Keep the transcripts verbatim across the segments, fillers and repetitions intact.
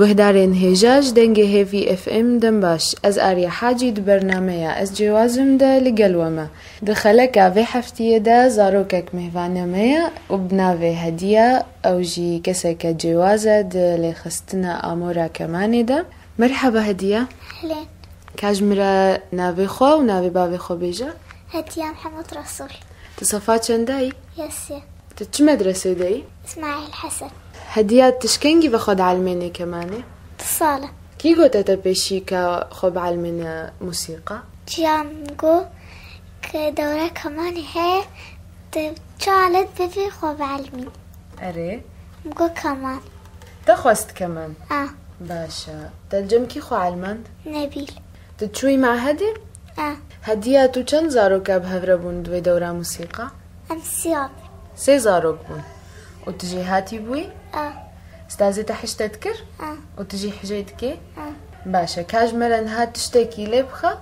Guhdarên hêja ji Dengê Hêvî F M dem baş. Ez Arya Hacî di bernameya Ez Cêwazim de li gel we me. Di xeleka vê heftiyê de zarokek mêvana me ye û bi navê Hediya, ew jî keseke cêwaz e di lêxistina amora kemanê de. Merhaba Hediya. Helê. Ka ji min re navê xwe û navê bavê xwe bêje. Hediya Mihemed Resûl. Tu sefa çenda yî? Yesê. Tu çi medresê de yî? Îsmaîl Hesen. Hediya, tu ji kengî ve xwe dielmênê kemanê? Du sal e. Kî gote te pêşî ka xwe bielmêne musîqa? Ciya min got ke dewra kemanê heye, tu çi alet bivî xwe bielmînî. Erê. Min got keman. Te xwest keman? A. Baş e. Te li cem kî xwe elmand? Nebîl. Tu çûyî mehedê? A. Hediya, tu çend zaroka bi hev re bûn di vê dewra musîqa? Em sê bûn. Sê zarok bûn. Û tu jêhatî bûyî? A. Stazê te hişt te dikir? A. Û tu jî hijê dikê? A. Baş e. Ka ji me re niha tiştekî lê bixe?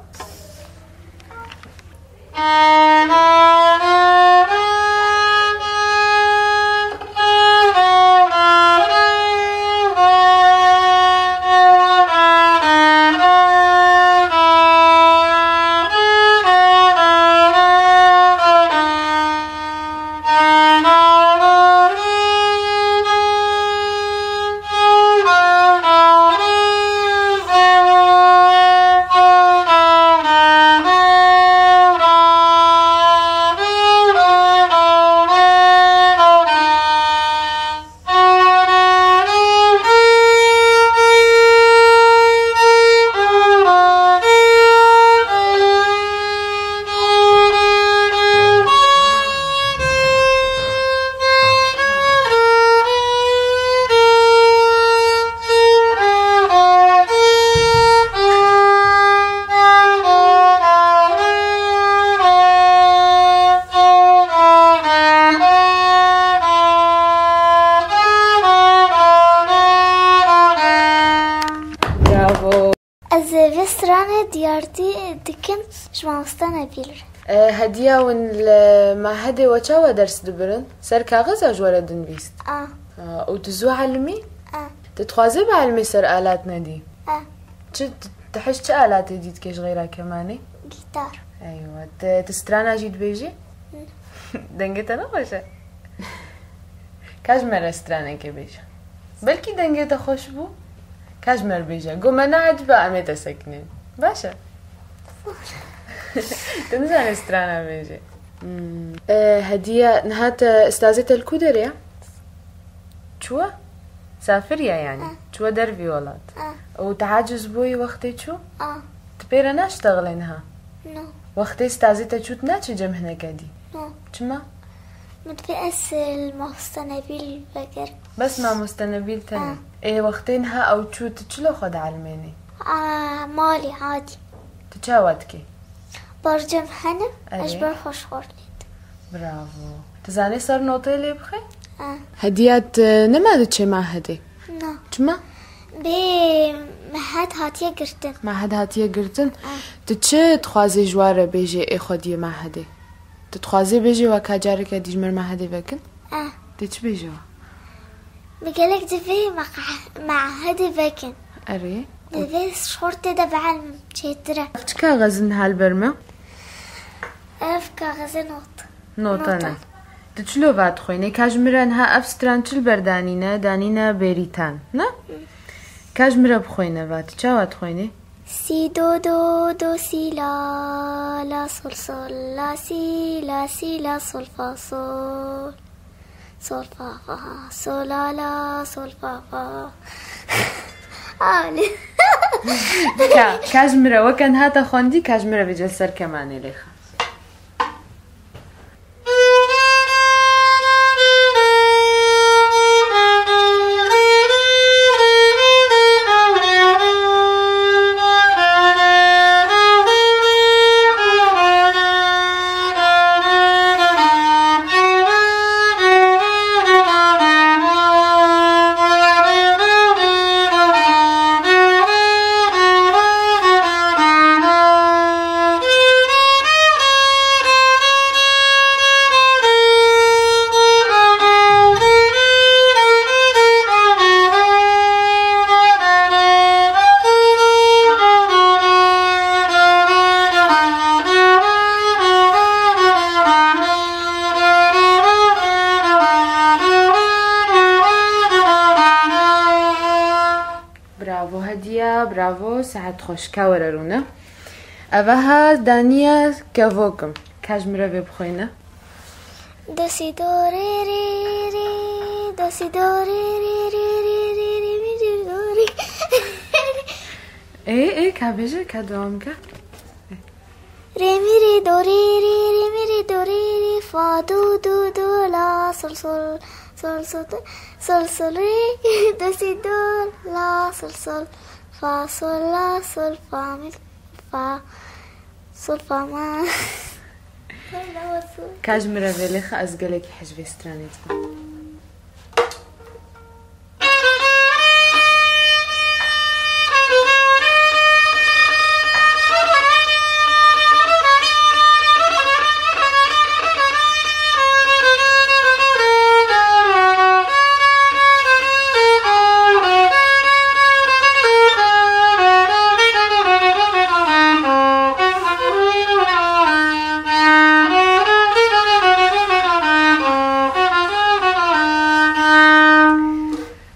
Bravo. Ez ê vê stranê diyartî dikim ji mamoste Nebîl re. E, Hediya, hûn li mehedê we çawa ders dibirin? Ser kaxiza ji we re dinivîst? A. A, û tu zû elimî? A. Tu dixwazî bielmî ser alat nedî? A. Çi, tu, tu hej çi alatê dî dikê ji xeyra kemanê? Gîtar. Eywa, tu, tu strana jî dibêjî? Hı. Dengê te ne xweş e? Ka ji me re stranekê bêje. Belkî dengê te xweş bû. Ka ji me re bêje. Got me neecibe, em ê te sekinên. Baş e. Tu nizanî strana bêjê. Hmm. E, Hediye, niha te, stazê te li ku derê ye? Çûye? Safiriye yani. Ha. Çûye dervî welat. Ha. Û te aciz bûyî wextê çû? Ha. Tu pê re naştexilê niha? No. Wextê stazê te çû tu naçî cem hineke dî? No. Çima? Min pê ez li mamoste Nebîl vekir. Bes mamoste Nebîl tene. Ha. Ê wextê niha ew çû tu çilo xwe dielmênî? A, malî adî. Tu çawa dikî? Barcem hene, ez Erê. Ji ber xwe ji xwe lê dikim. Bravo. Tu zanî ser notê lê bixê? A. Hediya, tu nema diçê mehedê? Na. Çima? Bê mehed hatiye girtin. Mehed hatiye girtin? A. Tu çi dixwazî ji wan re bêjê ê xwediyê mehedê? Tu dixwazî bêjê we ka careke dî ji me re mehedê vekin? A. Tê çi bêjî we? Bi gelek divê meqe-, mehedê vekin. Erê. Divê şortê de bielmim çêtir e. Ev çi kaxez in hal ber me? Ev kaxezê not. Nota ne. Nota. Tu çilo va dixwînî? Ka ji min re niha ev stran çi li ber danîne? Danîne bêrîtan, ne? Hı. Ka ji min re bixwîne va, tu çawa dixwînî? Si, do, do, do, si, la, la, sol, sol, la, si, la, si, la, sol, fa, sol. Sol, fa, fa, sol, la, la, sol, fa, fa. Alî. Ka, ka ji min re weke niha te xwendî, ka ji min re vêce ser kemanê lêxe. Sehet xweş, ka were rûne. Eve ha daniye kevokim. Ka ji min re vê bixwîne. Do si do re re re, do si do re re re re re re mi re do re. Ê, ê, ka bêje, ka dewam ke. Re mi re do re re, re mi re do re re, fa do do do la sol sol, sol sol do, sol sol re, do si do la sol sol, fa sol la sol fa mi fa sol fa ma. Ka ji min re vê lêxe, ez gelekî hej vê stranê dikim.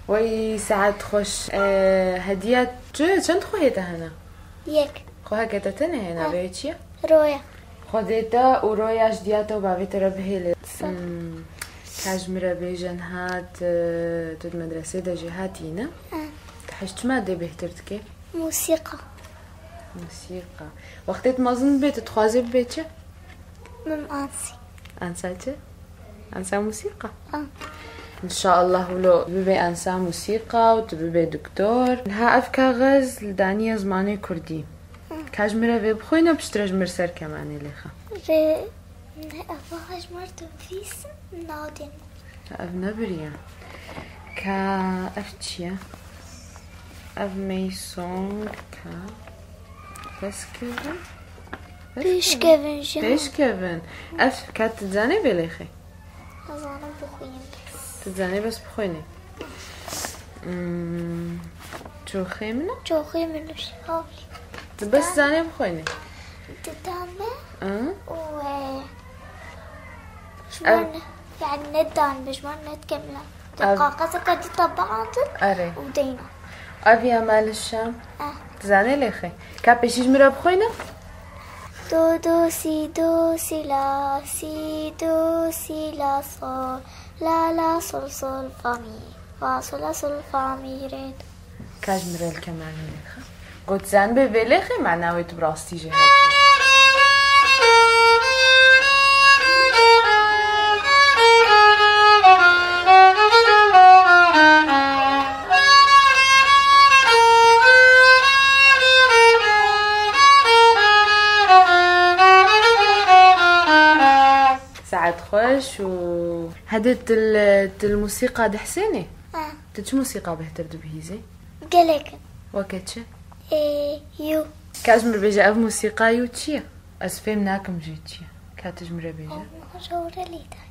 Wey, saet xweş. E, hediya tu çend xwehê te hene? Yek. Xweheke te tenê heye, navê wê çi ye? Roya. Xwedê te û Roya ji diya te û bavê te re bihêle. Sağ ol. Hmm. Ka ji min re bêje niha tu, tu di medresê de jî hatî ne? Ha. Tu hej çi madê bêhtir dikê? Musîqa. Musîqa. Wextê tu mezin bibê, tu dixwazê bibê çi? Bim ansî. Ansa çi? Ansa musîqa? Ah. Înşallah wilo bibê ansa musîqa û tu bibê doktor. Niha ev kaxez li daniye zimanê kurdî. Ah. Ka ji min re vê bixwîne, piştre ji min ser kemanê lêxe. Rê, ne, ev ji min re tu bivîsin, nadên. Ev nebiriye. Ka ev çi ye? Ev mey song ka. Pêşkevin? Pêşkevin jî. Pêşkevin. Ev ka tu dizanê vê lêxê? Nizanim bixwînim bes. Tu dizanê bes bixwînî. Hmm. Çoxê min e? Çoxê min e. Havlî. Tu bes dizanê bixwînî? Dida me. Hı? Û, e, ji Ev- me ne, yani ne dan be, ji me ne dikemile. Ev- Kaxezeke dî te biandin Erê. Û deyna. Ev ya me li Şam. Eh. Dizanê lêxê. Ka pêşî ji min re bixwîne? Do, do, si, do, si, la, si, do, si, la, sol, la, la, sol, sol, fa, mi, fa, sol, la, sol, fa, mi, re, do. Ka ji min re li kemanê lêxe. Got, zanibê vê lêxê mana wê tu bi rastî jê hatî. Saet xweş û hedê tu li, tu li musîqa dihsênî? Ha. Tu çi musîqa bêhtir dibihîzî? Gelek in. Weke çi? Ê, yu. Ka ji min bêje, ev musîqa yu çi ye? Ez fêm nakim jê çi ye. Ka tu ji min re bêje. Ew niha ji we re lê dayî.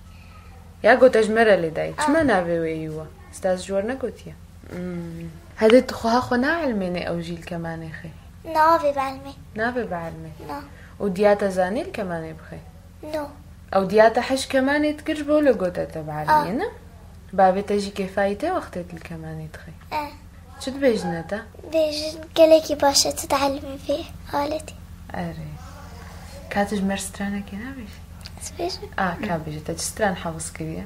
Ya got, te ji me re lê dayî. Ah. Çima navê wê yu e? Ez te ji we re negotiye. Hmm. Hedê tu xweha xwe naelimênê ew jî li kemanê xê? Navê bielmê. Navê bielmê? Na. Û diya te zanî li kemanê bixê? No. Ew diya te hej kemanê dikir ji bo lê gote te bielmê, ne? Bavê te jî kêfa yê te wextê tu li kemanê dixê? E. Çi dibêjine te? Bêjin gelekî baş e, tu dielimî vê aletê. Erê. Ka tu ji me re stranekê nabêjî? Ez bêjim. A, ka bêje, te çi stran hevis kiriye?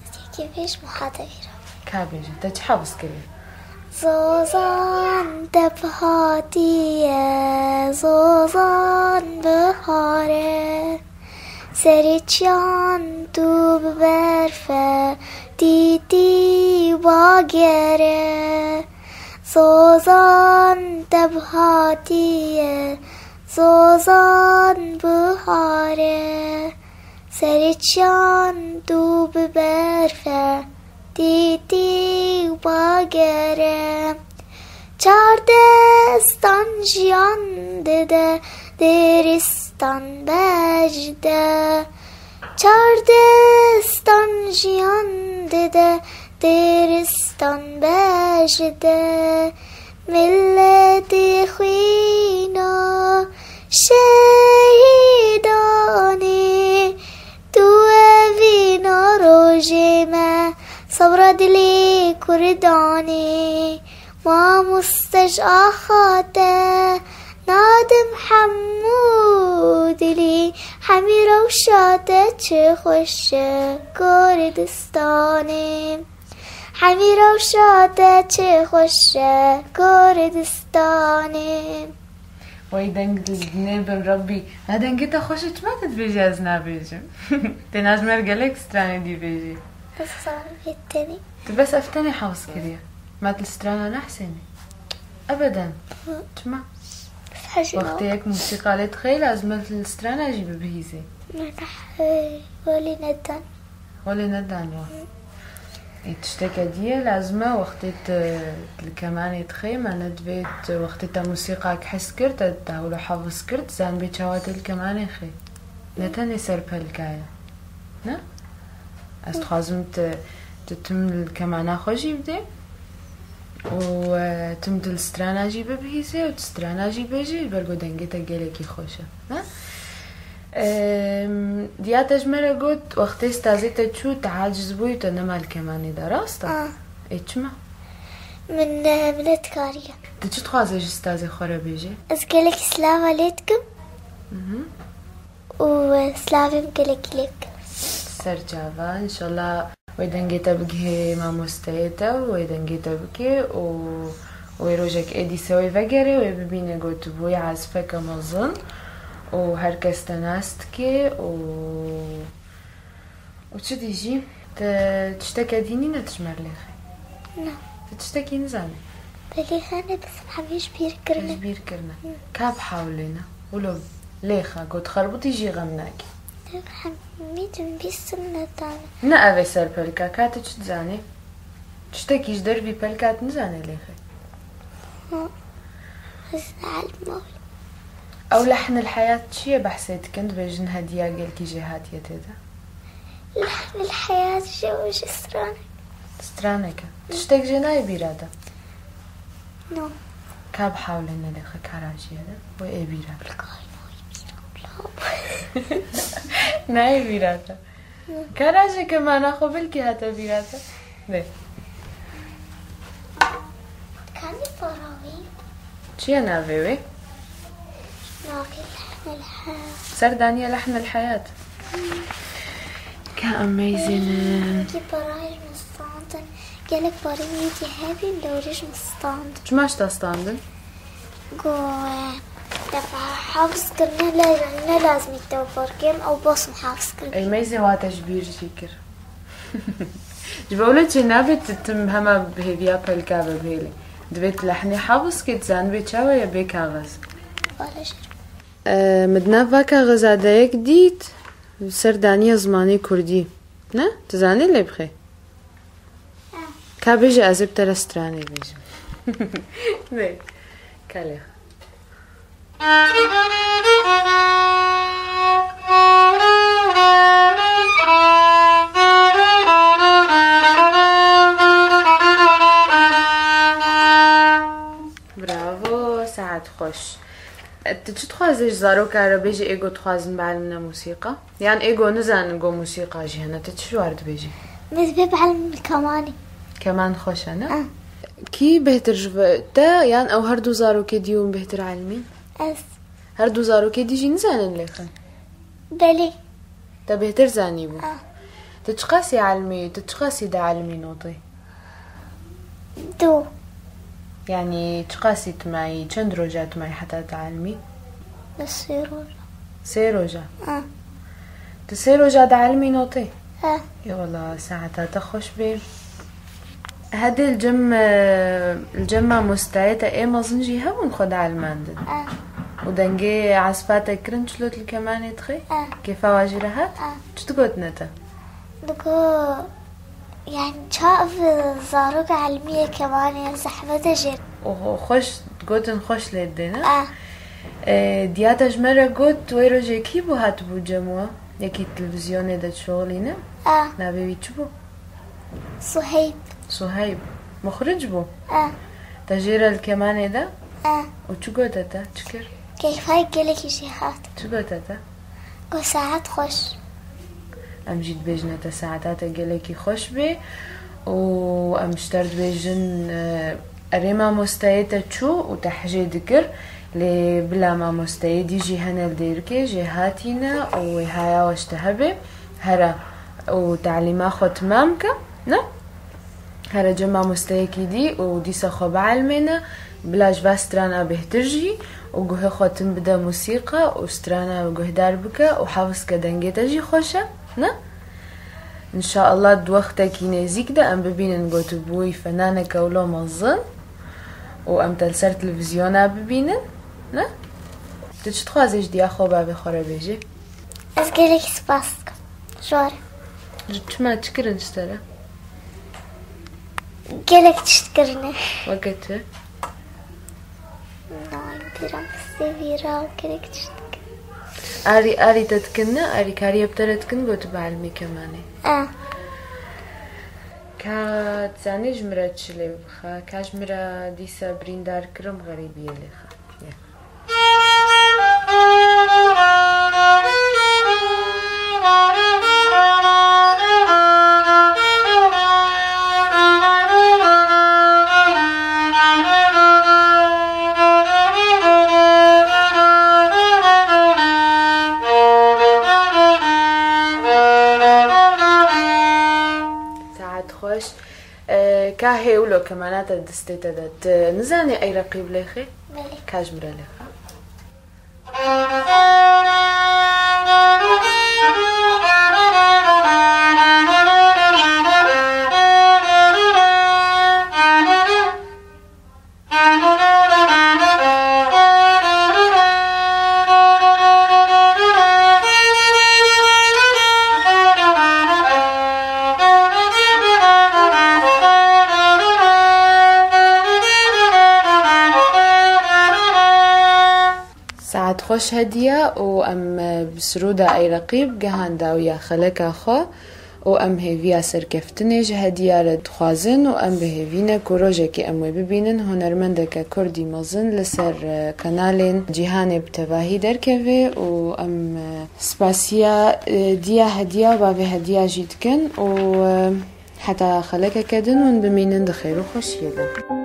Ez yekê bêjim û hate vîra. Ka bêje, te çi hevis kiriye? Zozan te bi hatiye, zozan bihar e. Serê çiyan tu bi berf e, tî tî bager e. Zozan te bi hatiye, zozan bihar e. Serê çiyan tu bi berf e, tî tî bager e. Çar destan jiyan dide, dêristan bej de. Çar destan jiyan dide, dêristan bej de. Miletê xwîna şehîdanê, tu evîna rojê me, sebra dilê kurdanê. Mamoste Ji axa te nadim hemû dilî, hemî rewşa te çi xweş e Kurdistanê. Hemî rewşa te çi xweş e Kurdistanê. Wey deng dinê bin Rebbî. Ha, dengê te xweş e, çima tu dibêjî ez nabêjim? Tê na ji me re gelek stranê dî bêjî. Ez xizanî vê tenê. Tu bes ev tenê hews kiriye. Ma tu li strana nehsênî? Ebeden. Hı. Çima? Hejî Wextê yok. Yek musîqa lê dixê, lazim e li strana jî bibihîzê. Ne, ne, hey, welî nedan. Holê nedan wa. Ê, tişteke dî ye, lazim e wextê tu li kemanê dixê, me nedivê tu wextê te musîqak hez kir, te dawlo hevis kir, tu zanibê çawa tê li kemanê xê. Ne tenê ser pelka ye. Ne? Ez dixwazim tu, tu tim li kemana xwe jî bidê û, e, tim tu li strana jî bibihîzê û tu strana jî bêjî, ji ber ku dengê te gelekî xweş e. Ne? Em, diya te ji me re got, wextê stazê te çû, te aciz bûyî, te nema li kemanê de, rast e? Ah. Ê, çima? Min, e, min nedikariye. Tu çi dixwazê ji stazê xwe re bêjê? Ez gelekî slava lê dikim. Mhm. Û, e, slavê min gelekî lê bikim. Ser çava, înşallah. Wê dengê te bigihê mamosteyê te û wê dengê te bike û wê rojek êdî se wê vegere, wê bibîne ku tu bûyî azifeke mezin û her kes te nas dike û, û çi dî jî? Tu tişteke dî nîne tu ji me re lêxê? Na. Tu tiştekî nizanî? Belê hene, bes em hemî ji bîr kirine. Ji bîr kirine. Hı. Ka bi hewlê ne? Wilo lêxa ku dixeribûtî jî xem nake. Hemî din bîstim nedane. Ne ev ê ser pelka, ka tu çi dizanî? Tiştekî ji dervî pelka tu nizanê lêxê? Ha. Ez neelma. Ew lehnil heyat çi ye behsê dikin, dibêjin hediya gelkî jê hatiye tê de? Lehnil heyat ji û ji stranek. Stranek e. Tiştek jê nayê bîra te? No. Ka bi hewlê nelêxe, ka rajiyê de. Wê ê bîra. Nayê bîra te. Ka rajê kemana xwe belkî hate bîra te. Lê. Kanî para wî? Çi ye navê wê? Navê Lehnel Heyat. Ser daniye Lehnel Heyat. Ka amazing. Ki parayê min standin. Gelek parayê wî dî hebîn, lewrê ji min standin. Çima ji te standin? Go, e, defa hafız kirine le, ne lazim î te parkêm, ew bas min hafız kirine. Ey meyzê wa te ji bîr jî kir. Ji bo wilo çê nabe tu tim hema bi hêviya pelka ve bihêlî. Divê tu lehnê hafız kê, tu zanibê çawa ye bê kaxez. Wala jî. E, min di nav va kaxeza de yek dît, ser daniye zimanê kurdî. Ne? Tu zanî lê bixê? Ka bêje ez ê bi te re stranê bêjim. Nê. Ka lê. Bravo, saet xweş. E, tu çi dixwazî ji zaroka re bêjî, ê ku dixwazin bielmine musîqa? Yan ê ku nizanin ku musîqa jî hene, tu çi ji war dibêjî? Min divê bielmine kemanî. Keman xweş e, ne? Ah. Kî bêhtir ji te, yan ew her du zarokê dî hûn bêhtir elmîn? Ez. Her du zarokê dî jî nizanin lêxin? Belê. Te bêhtir zanîbû? Ah. Tu çiqasî elmî, tu çiqasî dielmî notê? Du. Yanî çiqasî tu mayî, çend roja tu mayî heta tu elmî? Sê roja. Sê roja? Ha. Tu sê roja dielmî notê? Ha. Ê wela, saeta te xweş bê. Hedê li cem, li cem mamostayê te ê mezin jî hebûn xwe dielmendin? Ha. Û dengê espa te kirin çilot li kemanê dixê? Ha. Kêfa wa jî re hat? Ha. Çi digotine te? Digo, yani çav zarok elmiyê kemanê zehmet e jê. Oho, xweş, gotin xweş lê didê, ne? Ah. E, diya te ji me re got, wê rojê kî bû hatibû cem we? Yekî televîzyonê de dişoxilîne? Ah. Navê wî çi bû? Suheyb. Suheyb. Muxric bû? Ah. Te jê re li kemanê de? Ah. Û çi gote te? Çi kir? Keyfayê gelekî jê hat. Çi gote te? Got saet xweş. Em jî dibêjine te saeta te gelekî xweş bê û em ji te re dibêjin, e, Erê, mamosteyê te çû û te hejê dikir, lê bila mamosteyê dî jî hene li Dêrikê jê hatîne û wê haya we ji te hebe. Here û talîma xwe timam ke, ne? Here cem mamosteyekî dî û dîsa xwe bielmêne, bila ji va strana bêhtir jî û guhê xwe tim bide musîqa û strana guhdar bike û hewz ke dengê te jî xweş e, ne? Înşaallah di wextekî nêzîk de em bibînin gotibûyî fenaneke wilo mezin û em te li ser televîzyona bibînin, ne? Tu çi dixwazî ji diya xwe û bavê xwe re bêjî? Ez gelek spas dikim ji we re. Ji çima çi kirin ji te re? Gelek tişt kirine. Weke çi? Nayê bîra min, sê bîra û gelek tişt dikim. Arî, arî te dikin ne? Arîkariyê bi te re dikin, got tu bielmî kemanê. E. Ka dizanî ji min re çi lê bixe? Ka ji min re dîsa birîndar kirim xerîbiyê lê xe. Ye. Saet xweş. E, ka hêwilo kemana te distê te de, tu nizanî ey reqîb lêxê? Belê. Ka ji min re lêxe. Saet xweş Hediye û em, e, bi sirûda Ey Reqîb gehan dawiya xeleka xwe û em hêviya serkeftinê ji Hediya re dixwazin û em bi hêvî ne ku rojekê em wê bibînin hunermendeke kurdî mezin li ser, e, kanalên cîhanê bi tevahî derkeve û em, e, spasiya, e, diya Hediya û bavê Hediya jî dikin û, e, heta xelekeke din hûn bimînin di xêr û xweşiyê de.